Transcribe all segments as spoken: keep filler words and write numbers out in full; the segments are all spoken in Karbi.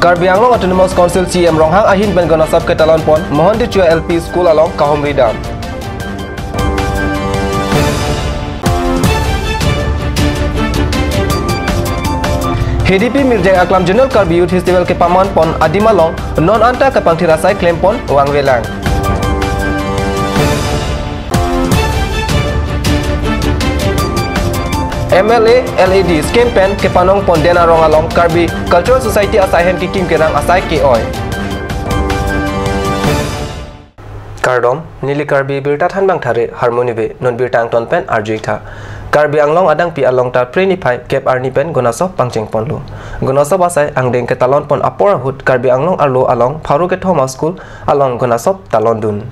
Karbi Anglong Autonomous Council C E M Ronghang ahin pen gonasop ketalon pon Mohon Dichua L P School along kahumri dam. H D P Mirjeng aklam Zonal Karbi Youth Festival kepaman pon adim along non anta kapangthir asai klem pon vangvelang. M L A L A D scheme pen kepanong pon Den Arong along Karbi Cultural Society asaihem kekim kerang asai ke-oi. Kardom, neli Karbi Birta Thanbang Thare, Harmony Bey, non birta angton pen arju-ik tha. Karbi Anglong adangpi along ta Phre niphai kep arni pen gonasop pangcheng ponlo. Gonasop asai angdeng ketalon pon apor ahut Karbi Anglong arlo along pharo kethom a-school along gonasop talon dun.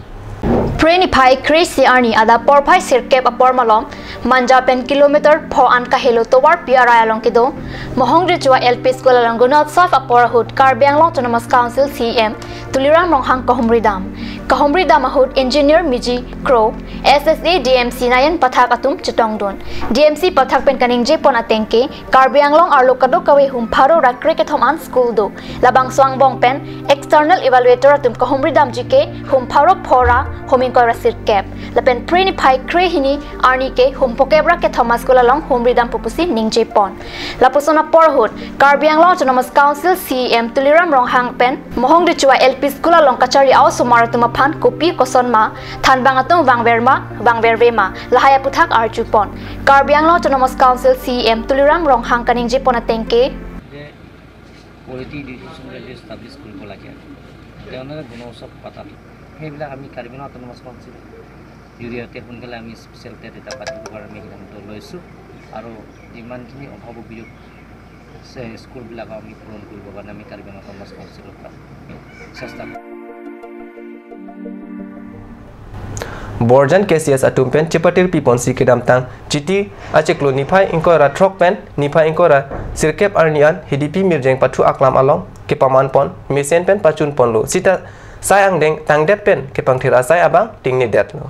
Phre niphai kre-isi arni adap porphai sirkep apor malom, Manja pen kilometer pho an kahelo tovarpi arai along kedo Mohong Dichua L P School along gonasop apor ahut Karbi Anglong Autonomous Council C E M Tuliram Ronghang kahumri dam. Kahumri dam ahut Engineer Miji Kro, S S A D M C Nayan Pathak atum chetongdun. D M C Pathak pen kaningje pon ateng ke, Karbi Anglong arlo kadokave hum pharo ra kre kethom an school do. Labangso angbong pen external evaluator atum kahumri damji ke hum pharo pho ra hum ingkoi ra sirkep. Lapen Phre niphai kre-hini arni ke hum phokep ra kethom a-school along humri dam pupusi ningje pon. Lapuson apor ahut Karbi Anglong Autonomous Council C E M Tuliram Ronghang pen Mohong Dichua L P School along kachari a-osomar atum aphan kopi koson ma, thanbang atum vangver ma, vangverve ma, lahai aputhak arju pon. Karbi Anglong Autonomous Council C E M Tuliram Ronghang kaningje pon ateng ke, যে quality education value establish কৰিব লাগে, তেওঁলোকে গুণোৎসৱ পাতাটো, সেইবিলাক আমি কাৰ্বি আংলং অট'নমাছ কাউন্সিলৰ জৰিয়তে সোনকালে আমি স্পেচিয়েল টেট এটা পাতিবৰ কাৰণে আমি সিদ্ধান্ত লৈছোঁ আৰু যিমানখিনি অভাৱ অভিযোগ আছে স্কুলবিলাকক আমি পূৰণ কৰিবৰ কাৰণে আমি কাৰ্বি আংলং অট'নমাছ কাউন্সিলৰ পৰা চেষ্টা কৰিম। Borjan K C S atum pen chepatir piponsi kedamtang Chiti achiklo niphai ingkoi ra throk pen niphai ingkoi ra sirkep arni an H D P Mirjeng pathu aklam along kepaman pon mesen pen pachun ponlo. Sita sai angdeng tangdet pen kepangthir asai abang tingnidetlo.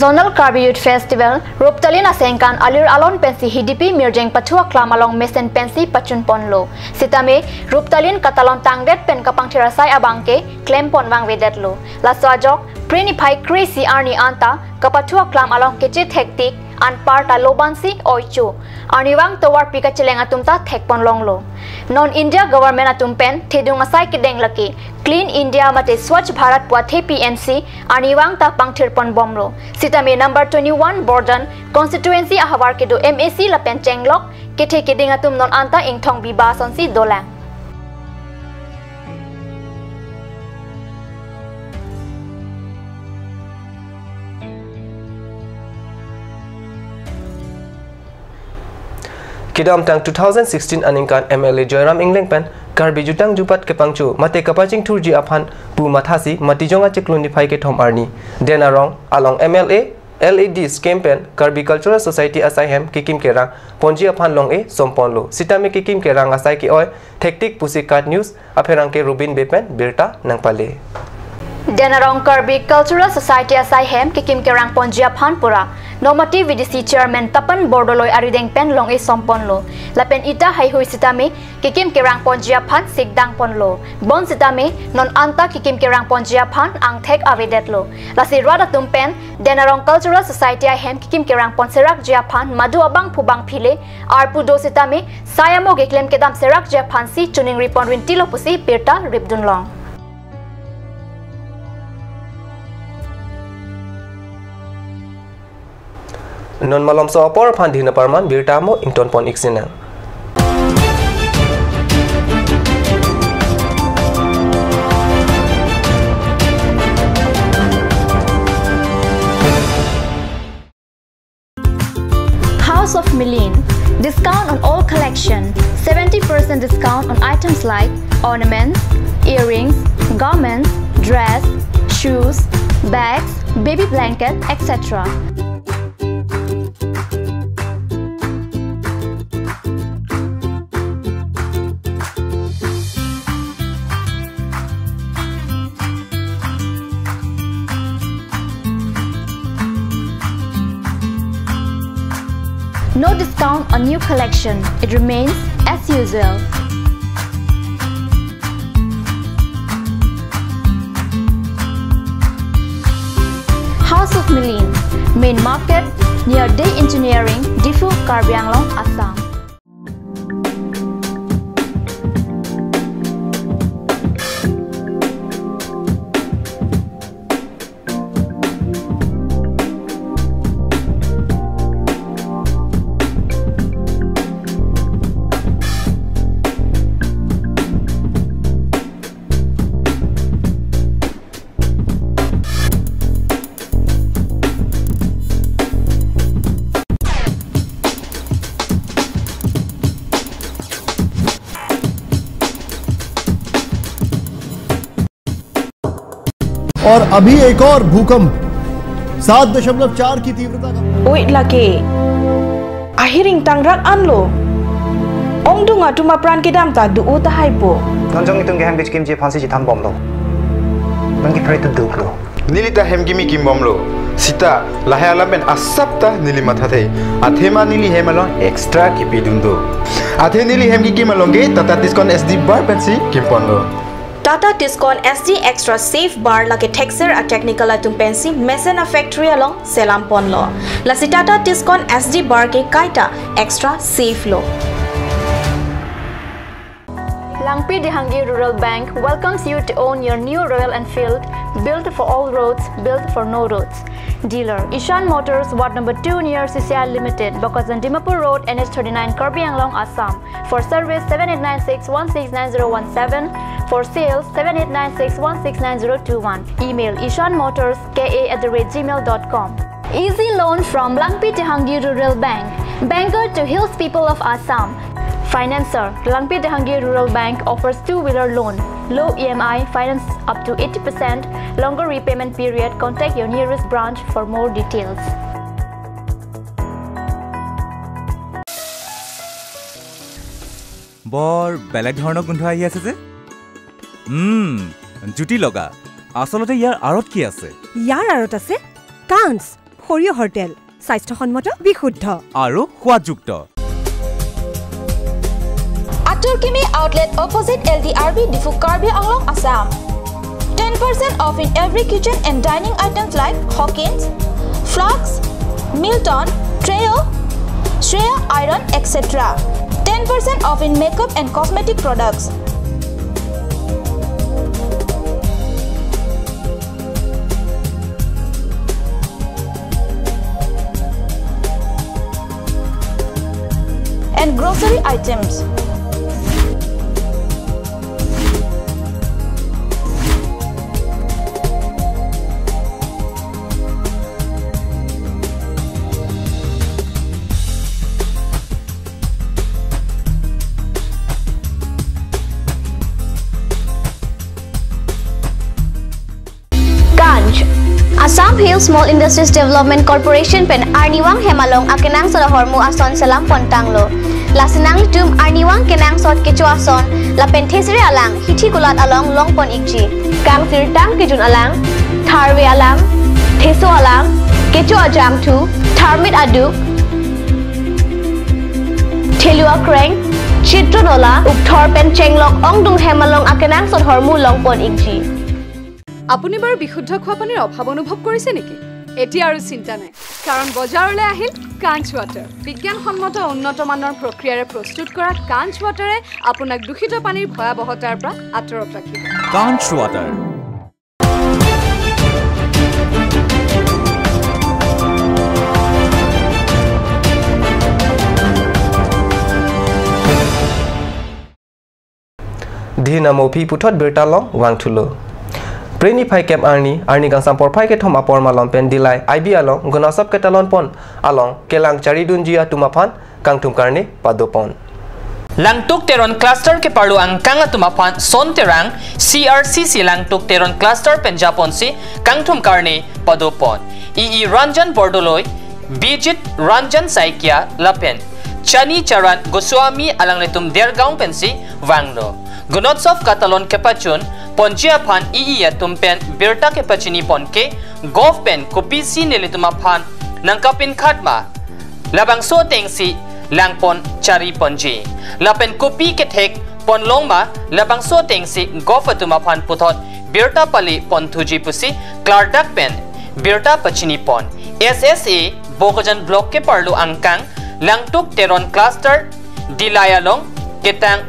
Zonal Karbi Youth Festival Ruptalin asengkan alir alon pensi H D P Mirjeng pathu aklam along mesen pensi pachun ponlo. Sitame Ruptalin katalon tangdet pen kapangthir asai abang ke klem pon vangvedetlo. Laso ajok Phre niphai kre-isi arni anta kapathu aklam along kechethek tik anparta lobansi oicho. Arnivang tovarpi kacheleng atum ta thek pon longlo. Non India government atum pen thedung asai kedeng lake Clean India mate Swachh Bharat pu athe P N C arnivang ta pangthir pon bomlo. Sitame number twenty-one Borjan constituency ahavar kedo M A C lapen chenglok kethe keding atum non anta ingthong biba asonsi dolang. Kedamtang two thousand sixteen aningkan M L A Joyram Engleng pen Karbi jutang jupat kepangcho mate kapachingthurji aphan pu mathasi Matijong achiklo niphai kethom arni Den Arong along M L A L A D scheme pen Karbi Cultural Society asaihem kekim kerang ponji aphan long-e som ponlo. Sitame kekim kerang asai ke-oi thektik pusi KAT News apherangke Rubin Bey pen birta nangpale. Den Arong Karbi Cultural Society asaihem kekim kerang ponji aphan pura Nomati V D C Chairman Tapan Bordoloi arideng pen long-e som ponlo. Lapen ita haihui sitame kekim kerang ponji aphan sikdang ponlo. Bonsitame non anta kekim kerang ponji aphan angthek avedetlo. Lasi rat atum pen Den Arong Cultural Society ahem kekim kerang pon serakji aphan madu abangphu bangphile arpu do sitame sai amo keklem kedam serakji aphansi choningri pon rintilo pusi birta ripdun long. Non malomso apor aphan dina parman birta amo ington pon-ik sinang. House of Milen, discount on all collection, seventy percent discount on items like ornaments, earrings, garments, dress, shoes, bags, baby blanket, et cetera. No discount on new collection. It remains as usual. Located near Dey Engineering, Diphu, Karbi Anglong, Assam. और अभी एक और भूकंप सात दशमलव चार की तीव्रता का। Oi lake. Ahiring tangrak anlo. Ongdung atum apran kedam ta do-o tahai po. Non jong itum ke hem kechikimji aphansi chethan bomlo. Non ke pray to duklo. Neli ta hem kimi kim bomlo. Sita, lahai alam pen asap ta neli mathathe. Athema neli hem along extra kipidun do. Athe neli hem kikim along ke Tata Tiscon S D bar pensi kimponlo. Tata Tiscon S D Extra Safe Bar lake thekser a-technical atum pensi mesen a-factory along selam ponlo. Lasi Tata Tiscon S D Bar ke kaita extra safe lo. Langpi Dehangi Rural Bank welcomes you to own your new Royal Enfield, built for all roads, built for no roads. Dealer, Ishan Motors, Ward number two near C C I Limited, Bokajan Dimapur Road, N H thirty-nine, Karbi Anglong, Assam. For service, seven eight nine six one six nine zero one seven. For sales, seven eight nine six one six nine zero two one. Email ishan motors K A at the rate gmail dot com. Easy loan from Langpi Dehangi Rural Bank. Banker to hills people of Assam. Financer, Langpi Dehangi Rural Bank offers two-wheeler loan. Low E M I, finance up to eighty percent. Longer repayment period. Contact your nearest branch for more details. বৰ বেলেগ ধৰণৰ গোন্ধ আহি আছে যে। উম, জুতি লগা। আচলতে ইয়াৰ আঁৰত কি আছে? ইয়াৰ আঁৰত আছে কাঞ্চ সৰিয়হৰ তেল, স্বাস্থ্যসন্মত, বিশুদ্ধ আৰু সোৱাদযুক্ত। Atur Kimi Outlet, opposite L D R B, Diphu, Karbi Anglong, Assam. Ten percent off in every kitchen and dining items like Hawkins, Flask, Milton, Trio, Shreya Iron, et cetera. Ten percent off in makeup and cosmetic products. And grocery items. Kancch. Assam Hill Small Industries Development Corporation pen arnivang hem along akenangsot ahormu ason selam pontanglo. Lasi nanglitum arnivang kenangsot kecho ason lapen thesere alang hithi kulat along longpon ikji. Kangsirtang kejun alang, tharve alang, theso alang, kecho ajangthu, tharmit aduk, thelu akreng, chitron ola, ukthor pen chenglok ongdung hem along akenangsot ahormu longpon ikji. আপুনি বাৰু বিশুদ্ধ খোৱা পানীৰ অভাৱ অনুভৱ কৰিছে নেকি? এতিয়া আৰু চিন্তা নাই, কাৰণ বজাৰলৈ আহিল কাঞ্চ ৱাটাৰ। বিজ্ঞানসন্মত উন্নত মানৰ প্ৰক্ৰিয়াৰে প্ৰস্তুত কৰা কাঞ্চ ৱাটাৰে আপোনাক দূষিত পানীৰ ভয়াৱহতাৰ পৰা আঁতৰত ৰাখিব। কাঞ্চ water. Dhin amophi puthot birta along vangthulo. Phre niphai kep arni, arni kangsam porphai kethom apor malom pen Dillai I B along gunasop ketalon pon along kelang charidunji atum aphan kangthum karne padopon. Langtuk Teron Cluster keparlo angkang atum aphan Son Terang, C R C C Langtuk Teron Cluster pen japonsi kangthum karne padopon. E E Ranjan Bordoloi, Bijit Ranjan Saikia lapen Chani Charan Goswami alanglitum Dergaon pensi vanglo. Gunotsav katalon kepachun ponji aphan E E atum pen birta kepachini pon ke, gov pen kopisi nelitum aphan nangkapinkhat ma, labangso atengsi langpon chari ponji. Lapen kopi kethek ponlong ma, labangso atengsi gov atum aphan puthot birta pale ponthuji pusi klardak pen birta pachini pon. S S A Bokajan Block keparlo angkang Langtuk Teron Cluster Dillai along ketang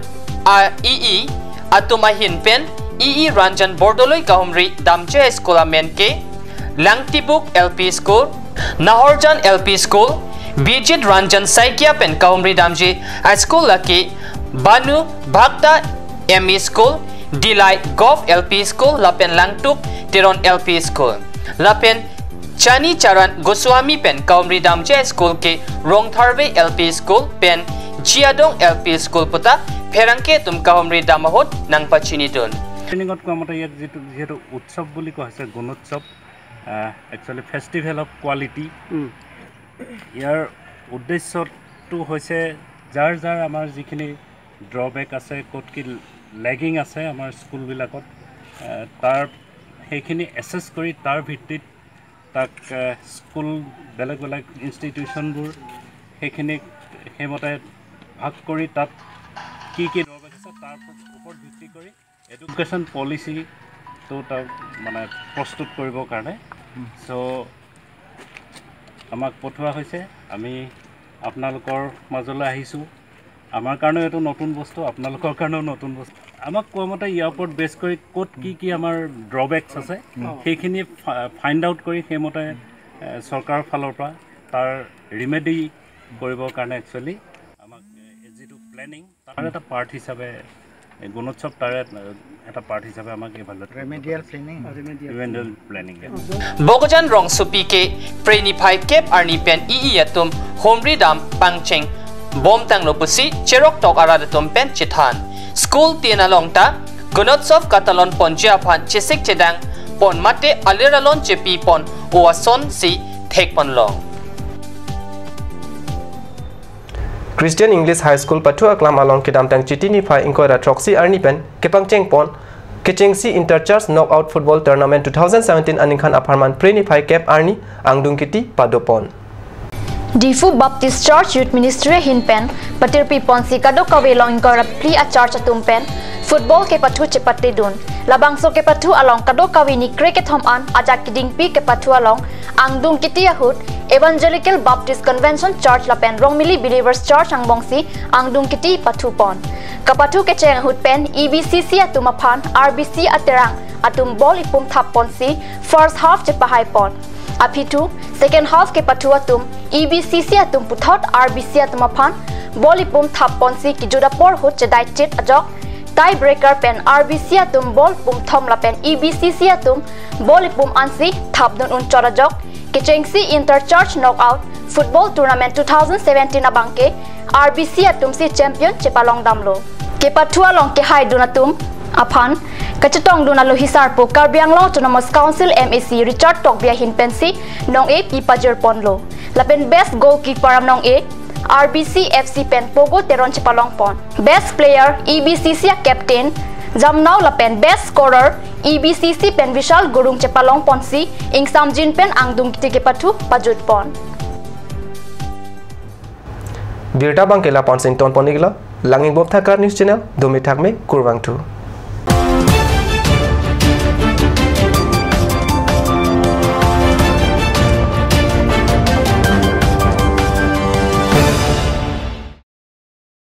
a-EE atum ahin pen EE Ranjan Bordoloi kahumri damji a-school amen ke Langtibuk L P School, Nahorjan L P School, Bijit Ranjan Saikia pen kahumri damji a-school lake Banu Bhakta M E School, Dillai Govt L P School lapen Langtuk Teron L P School. Lapen Chani Charan Goswami pen kahumri damji a-school ke Rongtharve L P School pen Jiadong L P School puta pherangke atum kahumri dam ahut nangpachinidun. Training-ত কোৱা মতে ইয়াত যিটো যিহেতু উৎসৱ বুলি কোৱা হৈছে, Gunotsav, actually festival of quality. ইয়াৰ উদ্দেশ্যটো হৈছে যাৰ যাৰ আমাৰ যিখিনি ড্ৰবেক আছে, ক'ত কি লেগিং আছে আমাৰ স্কুলবিলাকত, আহ, তাৰ সেইখিনি এছেছ কৰি তাৰ ভিত্তিত তাক, আহ, স্কুল বেলেগ বেলেগ ইনষ্টিটিউশ্যনবোৰ সেইখিনিক সেইমতে ভাগ কৰি তাত কি কি ড্ৰবেক আছে তাৰ ওপৰত ভিত্তি কৰি এডুকেশ্যন পলিচিটো তাক মানে প্ৰস্তুত কৰিবৰ কাৰণে। চ' আমাক পঠোৱা হৈছে, আমি আপোনালোকৰ মাজলৈ আহিছোঁ। আমাৰ কাৰণেও এইটো নতুন বস্তু, আপোনালোকৰ কাৰণেও নতুন বস্তু। আমাক কোৱা মতে ইয়াৰ ওপৰত বেছ কৰি ক'ত কি কি আমাৰ ড্ৰবেকছ আছে, সেইখিনি ফাইণ্ড আউট কৰি সেইমতে, এ, চৰকাৰৰ ফালৰ পৰা তাৰ ৰিমেডি কৰিবৰ কাৰণে একচুৱেলি আমাক, এ, যিটো প্লেনিং, তাৰ এটা পাৰ্ট হিচাপে, এই গুণোৎসৱ তাৰে, এ, এটা পাৰ্ট হিচাপে আমাক evaluate remedial planning. Remedial planning. Bokajan rongsopi ke Phre niphai kep arni pen EE atum humri dam pangchengbomtanglo pusi cheroktok arat atum pen chethan. School tin along ta Gunotsov katalon ponji aphan chesik chedang pon mate alir alon chepi pon o asonsi thek ponlong. Christian English High School pathu aklam along kedamtang Chiti niphai ingkoi ra throksi arni pen kepangcheng pon kechengsi Inter Church Knockout Football Tournament two thousand seventeen aningkan apharman Phre niphai kep arni angdung kiti padopon. Diphu Baptist Church Youth Ministry ahin pen patirpi ponsi kadokave along ingkoi ra phli a-church atum pen football kepathu chepatedun. Labangso kepathu along kadokave ni kre kethom an ajak kedingpi kepathu along angdung kiti ahut Evangelical Baptist Convention Church lapen Rongmili Believers Church angbongsi angdung kiti pathu pon. Kepathu kecheng ahut pen EBCC atum aphan RBC aterang atum ball ipum thap ponsi first half chepahai pon. Aphi thu second half kepathu atum EBCC atum puthot RBC atum aphan ball ipum thap ponsi kejut apor ahut chedai chit ajok tie breaker pen RBC atum ball pum thom lapen EBCC atum ball ipum ansi thapdun un chot ajok kechengsi Inter Church Knockout Football Tournament two thousand seventeen abangke RBC atumsi champion chepalong damlo. Kepathu along kehaidun atum aphan kachetongdun alohi sarpo Karbi Anglong Autonomous Council MAC Richard Tokbi ahin pensi nong-e pi pajir ponlo. Lapen best goalkeeper nong-e RBC FC pen Pogo Teron chepalong pon. Best player EBCC a-captain Jamnao lapen best scorer EBCC pen Vishal Gurung chepalong ponsi ingsamjin pen angdung kiti kepathu pajut pon. Birta abangke la ponsi ington pon iklo, langing bop thakar news channel, dumi thakme kurvangthu.